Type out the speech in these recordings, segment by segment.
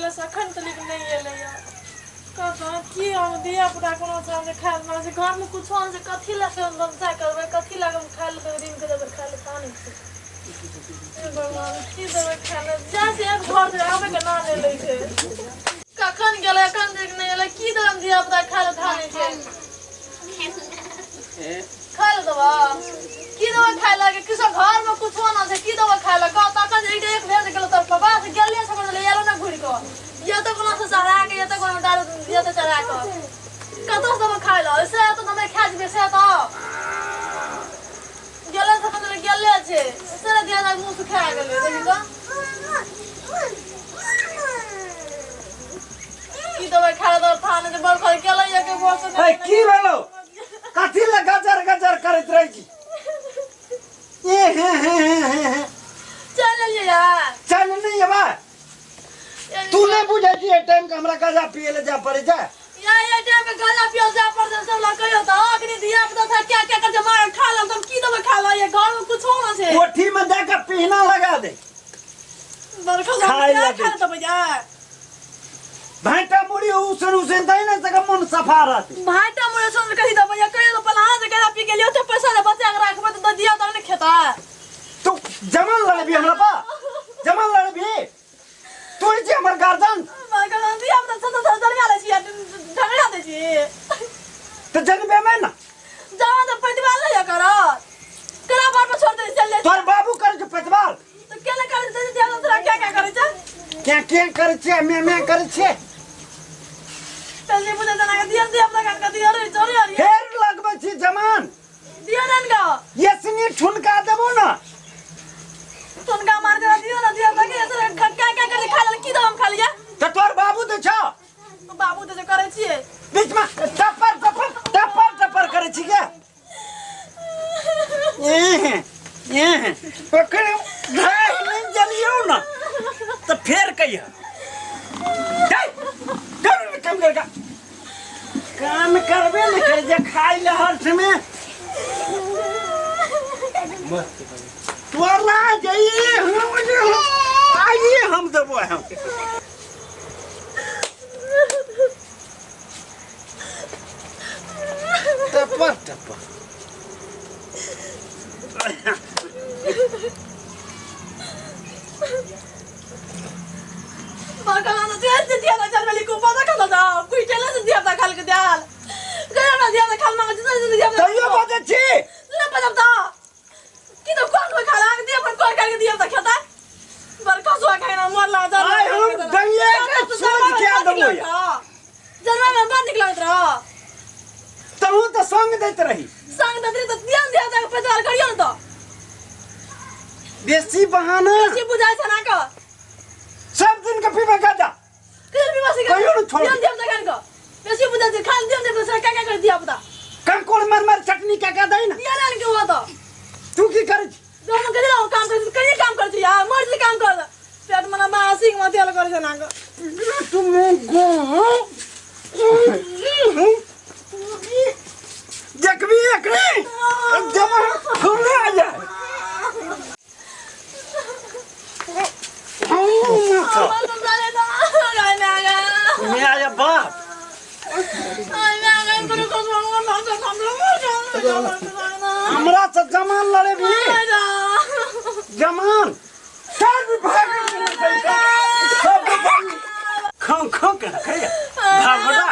गेलै से एखन तक नहि एलैया। कहतऽ की हम धिया पुता कोनो छै हम जे खाय लए मांगै छै, घरमे कुछो नहि छै, कथी लए से हम भनसा करबै, कथी लए हम खाय लए देबै, दिनके देबै खाय लए ता नहि छै। हे भगवान, की देबै खाय लए? जाइ छै एक घर छै, आबैके नाम नहि लै छै। कखन गेलै एखन तक नहि एलै, की देबै हम धिया पुता खाय लए ता नहि छै। खाय लए देबऽ? की देबै खाय लए? किछो घरमे कुछो नहि छै, की देबै खाय लए? कह तखन जे एक भेज गेलो तोर पापा से गेले सकर एलो ना घुरि कऽ, ये तो कोनो से चढ़ा के, ये तो कोनो दारू, ये तो चढ़ा कऽ कतौ से देबै खाय लए? से तो हमे खा जेबै। से तो गेले सकर गेले छै, से दिया जा मुँह सुखा गेलै। देखी तऽ की देबै खाय लए? तऽ थाने जे बरखल गेलै के बस। ए, की भेलो? कथी लए गजर गजर करैत रहै छी? ए हे हे हे हे हे। चल एलियै यार। चल नहीं अबा, तू नहीं बुझै छी एहि टाइम के हमरा गाजा पिए ले जाय पड़ै छै। या ये टाइम में गाजा पियल जाय पड़तै सब लग कहियो तऽ अखनी धिया पुता था क्या क्या कर मार खा लम, हम की देबै खा ल? ये घर में कुछो ना छै। कोठी में जाके पीहना लगा दे। बरखा खाय क्या लए खा दै। देबै यार? भांटा मुड़ी उसन उसन दै ने तक मन सफा रहतै। भाटा मुड़ी सुन कही देबै या कहियो तऽ पहले हाथ गाजा पी के लियो, तऽ पैसा ने बचा के राखबै तऽ दिया तब ने खेता। तू जमन लड़बी हमरा पा? जमन लड़बी तू ही छी हमर गार्जियन? बरखा दिया पुता सब सब जलवा लै छी, झगड़ा दै छी। तऽ जनबे में ना। जाओ तऽ पैतवा ले करत करा बार पर छोड़ दे, चल जाय। तोर बाबू करै छै पैतवार। तऽ केना करै छै? दिया तोरा क्या क्या करै छै? क्या क्या करै छै, मे मे करै छै। चल बुझे जना के दिया दिया अपना कान के दिया रे चोरी अरे। फेर लगबै छी जमान। दिया नन का। यसनी ठुनका देबो ना। तुनका मार के दियो ना, दिया तक ऐसे खटका क्या कर खा ले? की दम हम खा लिया? तऽ तोर बाबू दै छौ। बाबू तऽ करै छियै। बीच में टपर टपर टपर टपर करै छी के एह एह ओकरे घाय नहि जलियौ ना तऽ फेर कहिया जाय कर काम कर का काम करबे ने कर जे खाइ ले हर समय तोरा जइए हम जे आइए हम देबो हम। टपर टपर बरकला तो तेल से दिया चल वाली को पता कल दा कोई चले से दिया ता खाल के दाल गया ना दिया खाल मांग से दिया। तैयो बजै छी। ना पता ता की तो कौन में खाला के दिया पर कोई करके दिया ता खाता बरका सुआ खाए ना मोर ला जा। आइ हम गंगे के सूझ के देबो या। जनवा में बंद निकलत रह। तहु तऽ संग दैत रही। संग दैत रही तऽ ध्यान दिया जा पैसा करियो न तऽ। बेसी बहाना। बेसी बुझाइ छै ना का। सब दिन के पीबे गाजा। कहियो पीबा से कहियो न छोड़। ध्यान दिया जा का बेसी बुझाइ छै, खाली ध्यान दिया से का का कर दिया पता। कंकोड़ मर मर चटनी का का दै ना। दिया ना के हुआ तो। तू की करै छी? दोनों करी रहो काम कर, करिए काम कर छी यार, मर्जी काम कर। पेट मना मा सिंह मत तेल कर जना का। तुम गो देखबी एकरे जब खुले आ जाए। मैं आया बाप। हमरा से जमान लड़े भी जमान चल भी भाग सब खाओ खाओ के रखे भागोड़ा।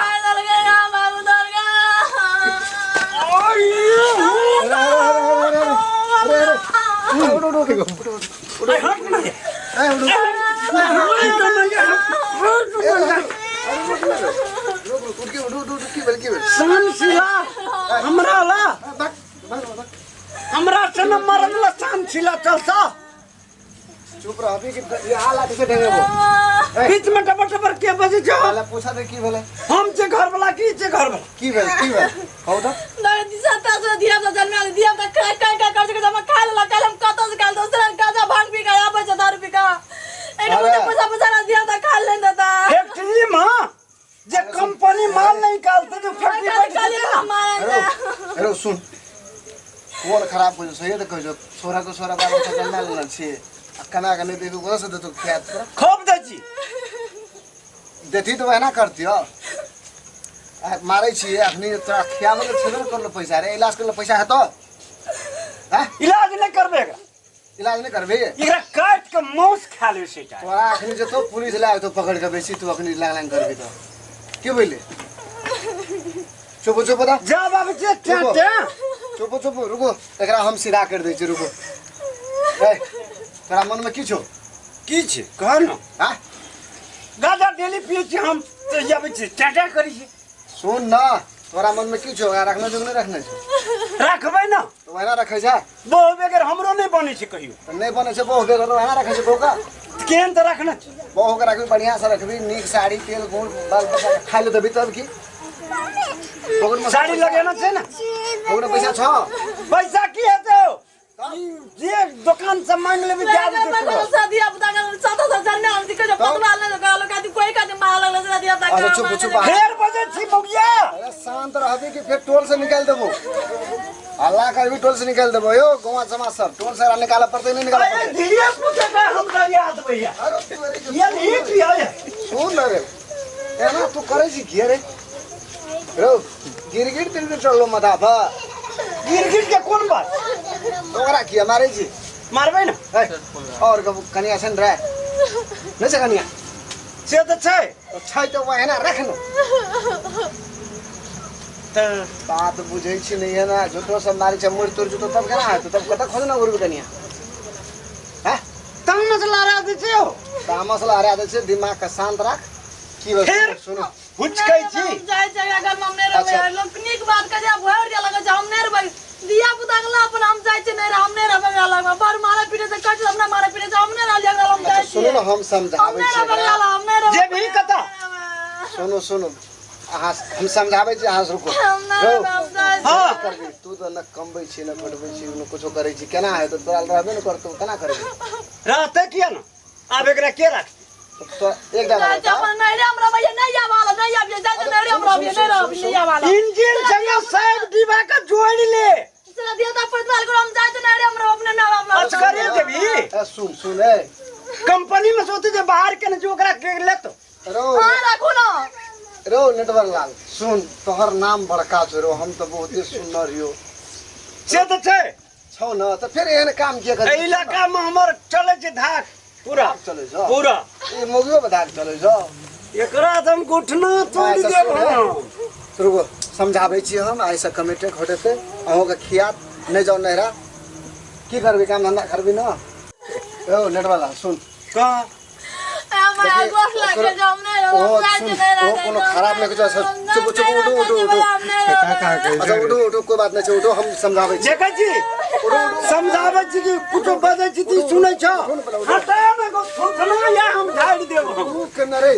शानशिला हमरा ला हमरा से न मरद ला शानशिला चलता। चुप रह अभी कि आ लाठी से ढेंगे वो बीच में टपर टपर के बजे छो। पहले पूछा दे की भेलै। हम जे घर वाला की जे घर वाला की भेल, की भेल कहू तऽ। दिशा ता दिया ता जन्म दिया ता का का का कर के जमा खा लेला। कल हम कतौ से काल दोसरा गाजा भांग पी के आबै छै, दारू पी के एक अरे। मुझे पैसा पैसा ना दिया ता खा लेन देता। फैक्ट्री में जे कंपनी माल नहीं निकालते जो फैक्ट्री बैठ जेतै ना। हेलो हेलो सुन, कोन खराब होइ छौ? सही तऽ कहै छौ, छोरा के छोरा बाल बच्चा जन्मा लेने छियै आ केना के नहि देबी, कतऽ से देतौ खायत तोरा? खूब दै छी। देती तऽ ओहिना करतियो। आ मारै छियै अखनी तोरा खियाबै लए छेबे ने करलो पैसा रे, इलाज करलो पैसा हेतौ? हैं? इलाज नहि करबै एकरा। इलाज नहि करबही? एकरा काटि के मांस खा लेबै सेटा। तोरा अखनी जेतौ पुलिस लए आयतो पकड़ के बेसी, तू अखनी लाग लाग करबी तऽ की बुझली? चुप चुप दा। जा बाबू जे टे टे। चुप चुप रुको, एकरा हम सीधा कर दै छी, रुको। ए तोरा मन में की छौ? की छै कह न। हाँ? गाजा डेली पियै छी हम तऽ आबै छी टाटा करै छी। सुन न, तोरा मन में की छौ? ओकरा रखने छौ कि नहि रखने छौ? राखबै न। तऽ ओहिना रखै छै? बहु बगैर हमरो नहि बनै छै कहियो। तऽ नहि बनै छै बहु बगैर, ओहिना रखै छै बहु का? केहन तऽ रखने छै। बहु के रखबी, बढ़िया से रखबी, नीक साड़ी तेल गुड़ बाल बच्चा के खाइ लए देबी तब की? बहु के साड़ी लगेना छै ने? बहु के पैसा छौ? पैसा की हेतौ? जे दोकान से मांग लेबी दए देतौ तोरा। धिया पुता के सात सात जन हम दिक्कत पतवा ले कहलो का कोई का मार लगल से धिया पुता। अच्छा, चुप, चुप। फेर बजै छी बौगिया। अरे शांत रहबी कि फेर टोल से निकाल देबो? हल्ला करबी टोल से निकाल देबो। यो गौवा समाज सब टोल से निकालऽ पड़तै, नहि निकालऽ अरे पड़तै? धिया पुता के हमरा याद भैया। अरे तू अरे ये नहीं पिया सुन न रे, एना तू करै छी किए रे? रौ गिरगिट तिरगिट चढ़लो माथा पर। गिरगिट के कोन बात? तो ओकरा किया मारै छी? मारबै ने। है, और कबू कनिया छनि रे? नहि छै कनिया? से तऽ छै। तऽ छै तऽ ओहिना रख ने। तऽ बात बुझै छी नहि एना झूठो सब मारै छै, मुड़ तुड़ जेतौ तब केना हेतौ? तब कतऽ खोजना उड़बी कनिया? हैं? तामस लड़ा दै छै यौ। तामस लहरा दै छै, दिमाग के शांत राख। की भेल? फेर? सुनू। हुचकै छी। जाइ छै घर में हम नहि रहबै। अच्छा। लोक नीक बात कहै छै भरि दिया लगै छै, हम नहि रहबै। धिया पुता के अपन हम जाइ छै, नहि हम नहि रहबै एकरा लगमे। बड़ मारै पीटे छै, कहै छै अपना मारै पीटे छै, हम नहि रहलियै एकरा लग, हम अच्छा जाइ सुनू छियै। ने, हम हम समझाबै नहि छी रहबै एकरा। एकरा लग, हम नहि रहबै। जेबही कतऽ? सुनू सुनू, अहाँ हम समझाबै छी, अहाँ रुकू। हम नहि रौ, रहबै, हम जाइ छी। हाँ। करबी तू तऽ न कमबै छी न खटबै छी न कुछो करै छी, केना हेतौ? तोरा रहबे ने करतौ, केना करबी? रहतै किया ने? आब एकरा के राखतै? तो एक जाइ जगह छै अपन नैहरे हम रहबै, नहि आबै वाला, नहि आबियै, जाइ छै नैहरे हम रहबियै, नहि रहबियै, नहि आबै वाला। इंजन संगे साहेब डिब्बा के जोड़ि ले। साला धिया पुता पैदल करो, हम जाइ छै नैहरे हम रहब, अपने नहि आबै वाला। असगरे देबी? ए सुन सुन ए कंपनी में सोचते जे बाहर के ने जो ओकरा के लेतो। रौ हाँ राखू ना। रौ नेटवर लाल सुन, तोहर नाम बड़का छौ रौ, हम तऽ बहुते सुनर हियो। से तऽ छै। छौ न, तऽ फेर एहन काम किया करै? एहि इलाका में हमर चलै छै धाक पूरा। धाक चलै छौ? पूरा। ई मौगियो पे धाक चलै छौ? एकरा तऽ हम घुटना तोड़ि अच्छा, देब। सुन, हम रुको, समझाबै छी हम। आइसँ कमेटे घटेतै, अहूँके खियात, नहि जाउ नैहरा। की करबी? काम धंधा करबी न। रौ नेटवर लाल सुन। कह। हमरा देखी, गोर लागल जे हम नहि रहब, ओहो हम जाइ सुन, छै नैहरा, ओहो कोनो खराब नहि कुछो, चुप चुप उठू उठू उठू। कहाँ कहाँ कहै अच्छा उठू उठू, कोई बात नहीं छै, उठू, हम समझाबै छी। देखै छी, समझाबै छी कि कुछो बजै छी तऽ ई सुनै छौ? हटा ने गो थोथना या हम झाड़ि देब हम। तू के न रे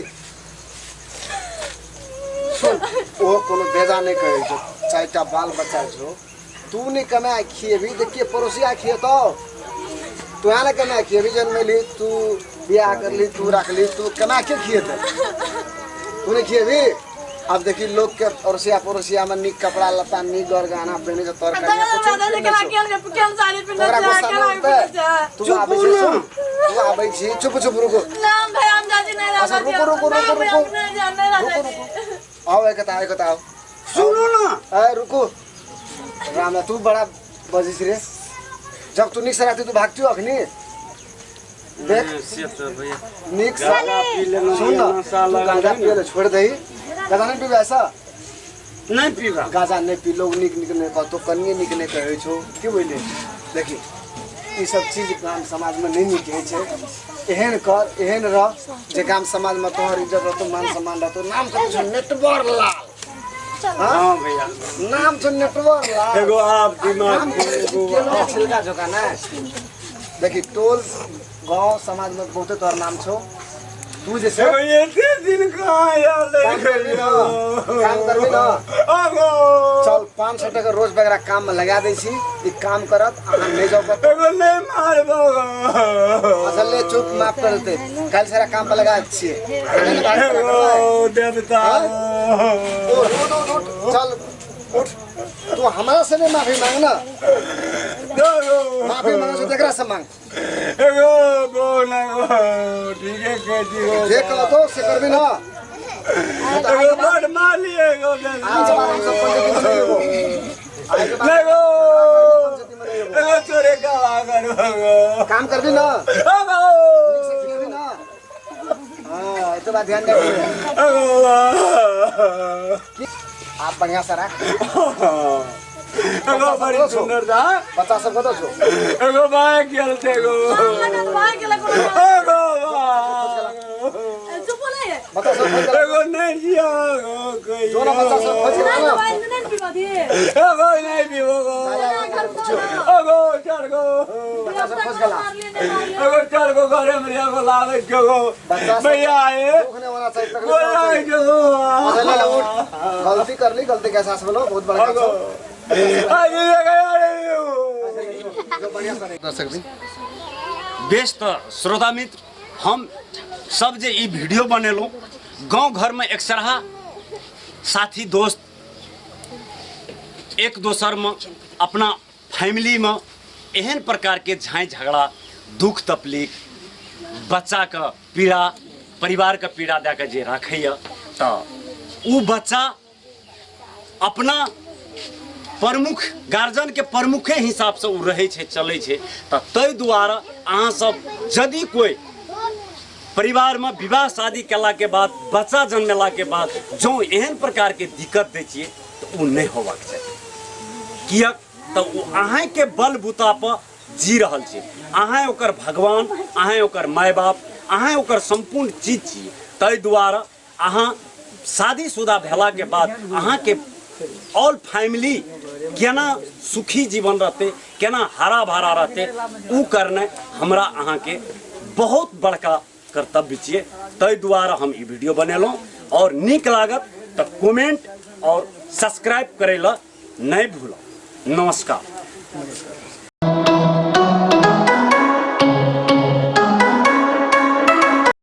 सुन, ओहो कोनो बेजा नहि कहै छौ, चारिटा बाल बच्चा छौ, तू नहि कमा खिएबी तऽ के पड़ोसिया खिएतौ? तू ने कमा खिएबी, जन्मेली तू, बियाह करली तू, रखली तू, कमा के खिएतै? तू नहि खिएबी? अब देखी लोग के अड़ोसिया पड़ोसिया में नीक कपड़ा लत्ता नीक गर गहना पहिने छै, तोहर कनिया कुछो नहि पहिने छौ। तोरा गुस्सा नहि उठतै? तू चुप आबै छी ना। सुन, तू आबै छी, चुप चुप रुको। अच्छा रुको रुको रुको रुको रुको रुको, आओ एक आओ एक आओ। सुनू न। ए रुको राम, तू बड़ा बजै छी रे, जब तू नीक से रहती तू भागती अखनी। देख से तऽ भैया नीक से गाजा पी लेलहुँ, सुन न, नशा तू लगल गांजा है ने। पिए ले छोड़ दही, गांजा नहीं पीबे ऐसा? नहि पीबा। गांजा नहीं पी, लोग नीक नीक नहीं कहतो, कनिए नीक नहीं कहै छौ, की बुझली? देखी ई सब चीज गाम समाज में नहीं नीक होइ छै। एहन कर, एहन रह जे गाम समाज में तोहर इज्जत रहतो, मान सम्मान रहतो। नाम कथी छौ? नेटवर लाल। हाँ? हाँ भैया, नाम छौ नेटवर लाल। एगो आप दिमाग नाम केलो छिलका झोका ना। देखी टोल गांव समाज में बहुते तोहर नाम छौ, तू जे छै एगो एते दिन कहाँ आयल? काम करबी न, काम करबी न। आगो चल 500 टका रोज बगैरह काम में लगा दै छी, ई काम करत, अहाँ नहि जाउ कतौ। एगो नहि मारबो। अच्छा ले चुप, माफ कर देते, काल्हि सारा काम पर लगा छियै। नहि ने बात एगो करबै। देवता। उठ उठ उठ उठ, चल उठ। तू हमरा से नहीं माफी मांग ना, माफी मांगे से तेकरा से मांग। एगो बोना ठीक है कहती हो। जे कहतो से करबी ना। एगो बड मारलिए एगो आज के बाद हम सब पंचायती में नहीं एबो। आइ के बाद एगो पंचायती में नहीं एबो। एगो चोरे का करबो काम करबी ना एगो नीक से खिएबी ना हाँ एते बात ध्यान दे एगो आप बढ़िया से राख एगो बड़ी सुंदर था बच्चा सब कतऽ छौ एगो भाई गेल छै एगो लगत भाग गेल कोनो एगो भाई चुप नहीं है बच्चा सब खोज गेला एगो नहीं जिया एगो कोई जो ना बच्चा सब खोज गेला नहीं ना भाई नहीं पीवा दिए एगो नहीं पीबो गो घर पर एगो चार गो बच्चा सब खोज गेला मार लिए नहीं मार लिए एगो चार गो घरे में एगो लावे गो बच्चा सब भैया आए दुख नहीं होना चाहिए तकलीफ नहीं होना बोला चाहिए। जो अच्छा, ले ले, उठ। गलती कर ली गलती के एहसास भेलो बहुत बड़का एगो छौ आज ये गया रे जो बढ़िया से दर्शक जी बेस तऽ श्रोता मित्र हम सब जे ई वीडियो बनेलहुँ गाँव घरमे एकसरहा साथी दोस्त एक दोसरमे अपना फैमिलीमे एहन प्रकारके झाँइ झगड़ा दुख तकलीफ बच्चाके पीड़ा परिवारके पीड़ा दए कऽ जे राखैए तऽ ओ बच्चा अपना प्रमुख गार्जियनके प्रमुखे हिसाबसँ ओ रहै छै चलै छै तऽ ताहि दुआरे अहाँसभ यदि कोइ परिवारमे विवाह शादी केलाके बाद बच्चा जन्मेलाके बाद जँ एहन प्रकारके दिक्कत दै छियै तऽ ओ नहि होबाक चाही किएक तऽ ओ अहाँके बल बूतापर जी रहल छै अहाँ ओकर भगवान अहाँ ओकर माय बाप अहाँ ओकर सम्पूर्ण चीज छियै ताहि दुआरे अहाँ शादीशुदा भेलाके बाद अहाँके ऑल फैमिली केना सुखी जीवन रहतै केना हरा भरा रहतै ओ करनाइ हमरा अहाँके बहुत बड़का कर्तव्य छियै ताहि दुआरे हम ई वीडियो बनेलहुँ आओर नीक लागत तऽ कमेंट आओर सब्सक्राइब करै लए नहि भूलब नमस्कार।